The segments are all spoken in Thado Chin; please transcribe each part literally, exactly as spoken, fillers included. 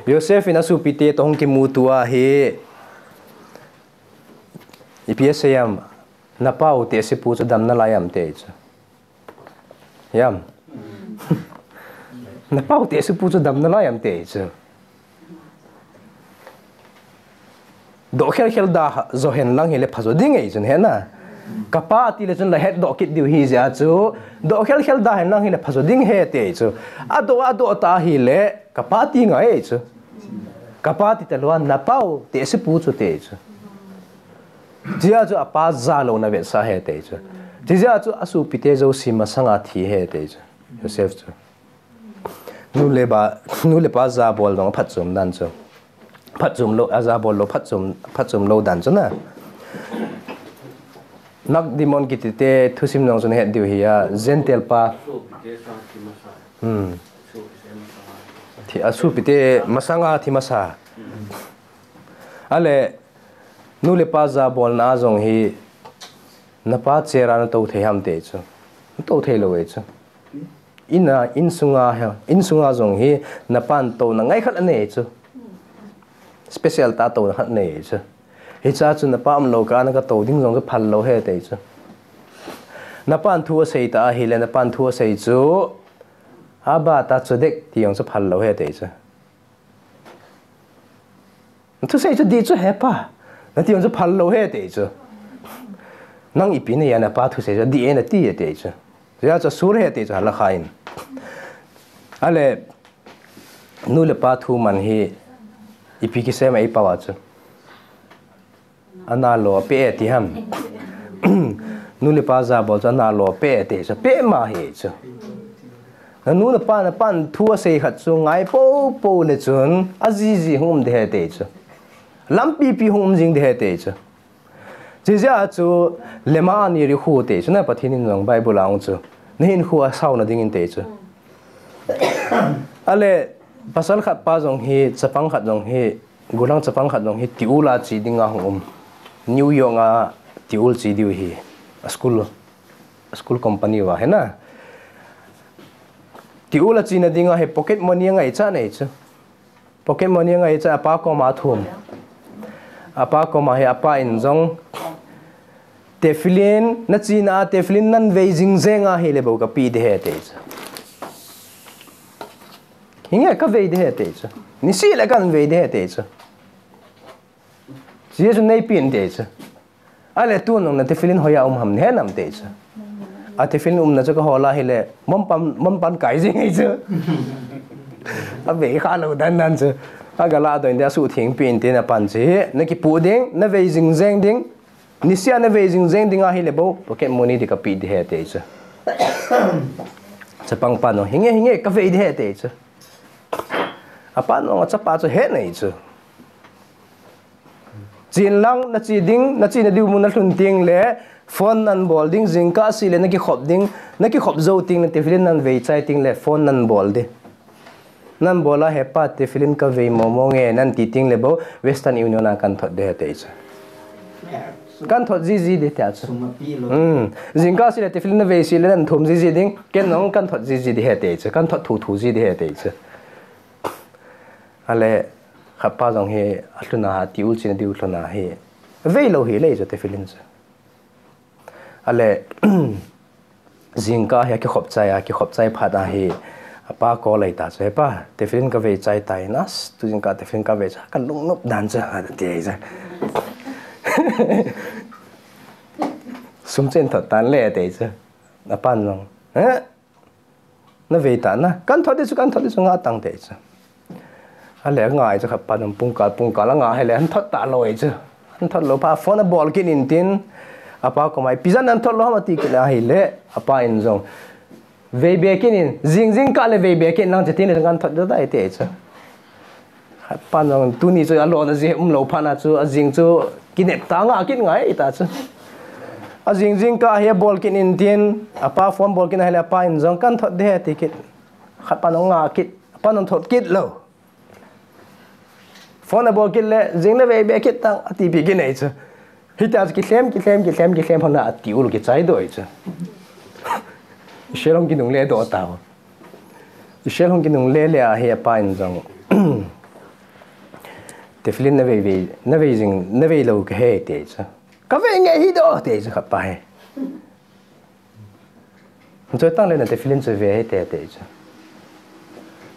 Joseph in asopite toh hung kimuto a hi, ipi asei em, napau tehsepu chu dam nalai em ati chu. Hiam. Napau tehsepu chu dam nalai em ati chu. Doh khelkhel da jo henlang hile phajo ding ahi chun hena. Kapa ati le chun la hetdoh kit diu ahi jeh a chu. Doh khelkhel da henlang hile phajo ding ahi ati chu. Adoh, adoh ta hile kapa ti ngai ahi chu. Kapa ti talou a napau tehsepu chu ati chu. Chijeh a chu apa jalouna vetsah ahi ati chu. Chijeh a chu asopite jouse masanga thi ahi ati chu. Joseph chu. Nu le pa, nu le pa jabol dong phatchom dan chu. Phatchom lou, ajabol lou phatchom, phatchom lou dan chu na. Nakdimon kiti te thusim jong chu nahet diu ahi a, Gentile pa. Hmm. Thi, asopite masanga thi masa. Ale, nu le pa jabolna a jong hi, napa chera natou thei ham ati chu. Natou thei lou ahi chu. Ina, insunga hi, insunga jong hi, napan touna ngai khat anei chu. Special tah touna khat anei chu. Hiche chu napa umlou kah a nagatou ding jong chu phal lou ahi ati chu. Napan thu asei ta ahile, napan thu asei chu, Abba, ta chodek ti jong chu phal lou ahi ati chu. Thusei chu dih chu he pa. Nati jong chu phal lou ahi ati chu. Nang ipi nahia napa thusei chu dih e nati ati chu. Chujeh chu asur ahi ati chu halakha in. Ale, nu le pa thu man hi ipi kisem a eipao a chu. Ana lou apeh e ti ham. Nu le pa jabol chu ana lou apeh e ti chu. Peh ma ahi chu. Nanu napa, napan thu asei khat chu ngai poupou le chun ajiji hung um ding ahi ati chu. Lampi pi hung um jing ding ahi ati chu. Chijeh a chu lema ani ri khu ati chu na Pathen in jong Bible a hung chu. Nahinkho a sauna dingin ati chu. Ale, pasal khat pa jong hi, chapang khat jong hi, gollhang chapang khat jong hi, tiul a che dinga hung um. New York a tiul che diu ahi. A school, a school company uva hena. Tiul a chena dinga hi pocket money angaichat ahi chu. Pocket money angaichat, apa koma athum. Apa koma hi apa in jong, tefillin, nachena a tefillin navei jing jeng ahile bou kapeh ding ahi ati chu. Hinge kavei ding ahi ati chu. Niseh le kanvei ding ahi ati chu. Jesu neipeh in ati chu. Ale tun jong na tefillin hoiya um ham nahe nam ati chu. A tefillin umna chu kahol ahile, mom pan, mom pan kai jing ahi chu. Avei kha lou dan dan chu. Agala doh in ati, asuhtheng peh in ati, napan chu hi, nakipoh ding, navei jing jeng ding. Niseh a navei jing jeng ding ahile bou, pocket money ding kapeh ding ahi ati chu. Chapang pan jong, hinge, hinge, kavei ding ahi ati chu. Apan jong achapa chu ahet ahi chu. Chen lang, nache ding, nachena diu mun nalhun teng le, phone nabol ding, jingkah seh le nakikhop ding, nakikhop jou teng le, tefillin navei chai teng le, phone nabol ding. Nabol a, he pa, tefillin kavei momo nge, nati teng le bou, Western Union a kathot ding ahi ati chu. Kathot jiji ding ati chu. Hmm. Jingkah seh le, tefillin navei seh le, nathum jiji ding, ken jong kathot jiji ding ahi ati chu, kathot thuthu ji ding ahi ati chu. Ale, khat pa jong hi, alhun a, tiul chena diu lhun a hi. Vei lou hile chu tefillin chu. Ale, jingkah hi akikhop chai a, kikhop chai phat a hi. Apa call ahi ta chu, he pa, tefillin kavei chai tai, nas, tu jingkah tefillin kavei chai, kalungnop dan chu, ati chu. Sum chen thot tan le, ati chu. Apan jong, eh? Navei ta na, kathot ding chu, kathot ding chu, nga tang ati chu. Ale, angai chu khat pa jong pungkal, pungkal anga hile, athot talou ahi chu. Athot lou phat phone abol kit in tin, apa koma, ipi jeh a nathot lou ham ati kit ahile, apa in jong, vei be kit in, jing jingkah le vei be kit in lang che tin le kathot ding ahi ati chu. Khat pa jong tuni chu alona jeh umlou phat na chu, ajing chu kinep ta, nga kit ngai ta chu. Ajing jingkah hi abol kit in tin, apa phone bol kit ahile apa in jong kathot ding ahi ati kit. Khat pa jong nga kit, apa jong thot kit lou. Phone abol kit le, jing le vei be kit tang, atipeh kit ahi chu. Hitia chu kilhem, kilhem, kilhem, kilhem, hon a tiul kichai doh ahi chu. Israel hung kinungle doh tau. Israel hung kinungle le ahi apa in jong. Tefillin na vei vei, na vei jing, na vei lou ka he, ati chu. Ka vei nge hi do, ati chu khat pa hi. Choi tang le na tefillin chu ve hite, ati chu.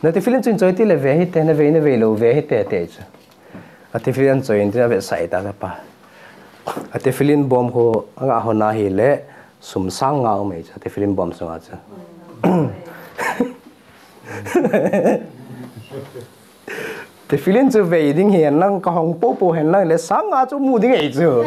Na tefillin chu choi ti le ve hite, na vei, na vei lou ve hite, ati chu. A tefillin choi in tin a ve sai ta pa. A tefillin bom khu anga hona hi le sum sang nga um e chu. A tefillin bom sunga chu. Tefillin chu vei ding hi hen lang ka hong po po hen lang le sang nga chu mu ding e chu.